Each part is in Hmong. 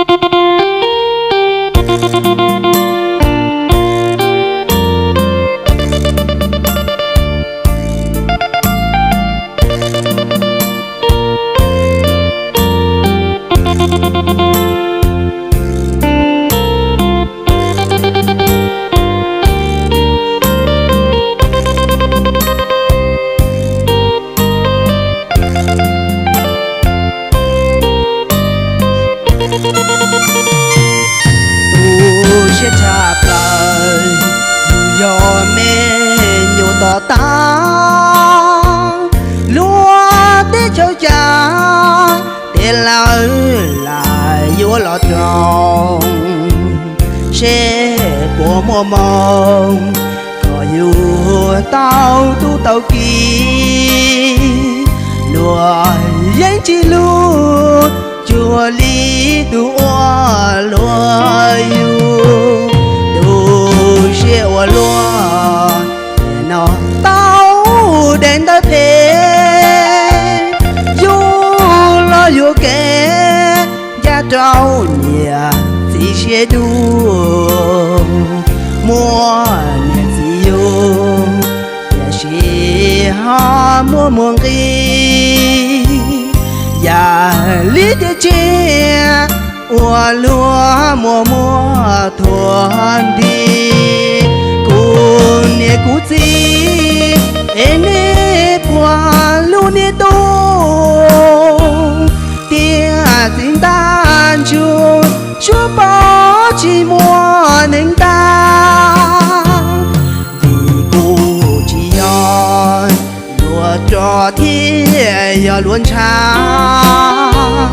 Tu siab tshaj plaws, yus yog me nyuam tom tag, luag teb chaws cas, tej lawv lam yuav los roos, seb puas muaj moo kom yus tau tub tau ki. Luag yeej tsis hlub cuag li tus ua luag yug. Tu siab ua luaj, nim no tau daim ntawv phem, yug los yuam kev ncaj rau niam txiv siab dub. Muaj niam txiv yug, tiam sis ho muaj muaj nqi, yam li tiag tiag ua luag muaj muaj thuav nthi. Kuv niam kuv txiv, es nej puas hlub niam tub? Tiam txiv ntaj ntsug, suab pov tsis muaj neeg ntag. Vim kuv tsis yog luag rog thiab yog luag ntshav,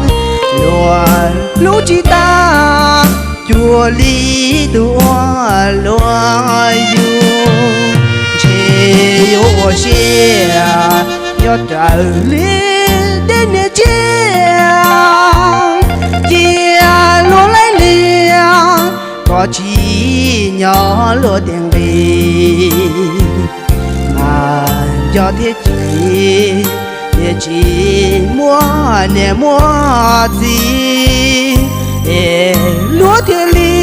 luag hlub tsis tag cuag li tus ua luag yug. Ntshe yuav ua siab nyob raws li tej niag tsiaj, cia luag laij lias kom tsim nyog luag tej nqi. Mas nco thiab chim, tiam tsis muaj niam muaj txiv, es luag thiaj li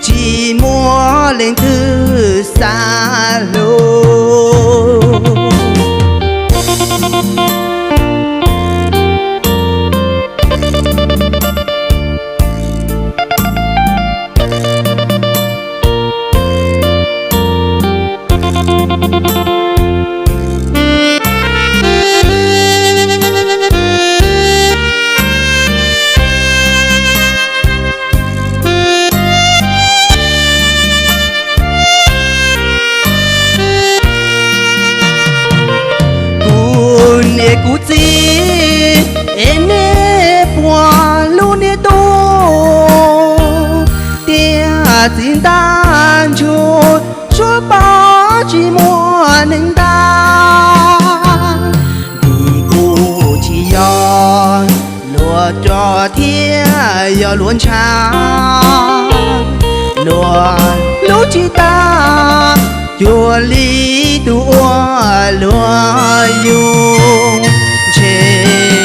tsis muaj leej twg xav hlub. Kuv niam kuv txiv, es nej puas hlub niam tub? Tiam txiv ntaj ntsug, suab pov tsis muaj neeg ntag. Vim kuv tsis yog luag rog thiab yog luag ntshav, luag hlub tsis tag cuag li tus ua luag yug. Ntshe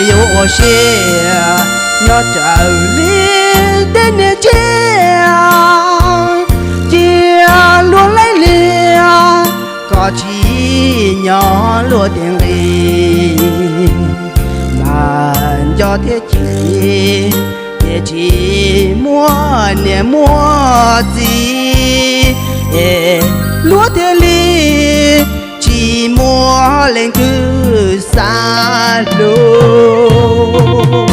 yuav ua siab nyob raws li tej niag tsiaj, cia luag laij lias kom tsim nyog luag tej nqi. Mas nco thiab chim, tiam sis muaj niam muaj txiv, es luag thiaj li tsis muaj leej twg xav hlub.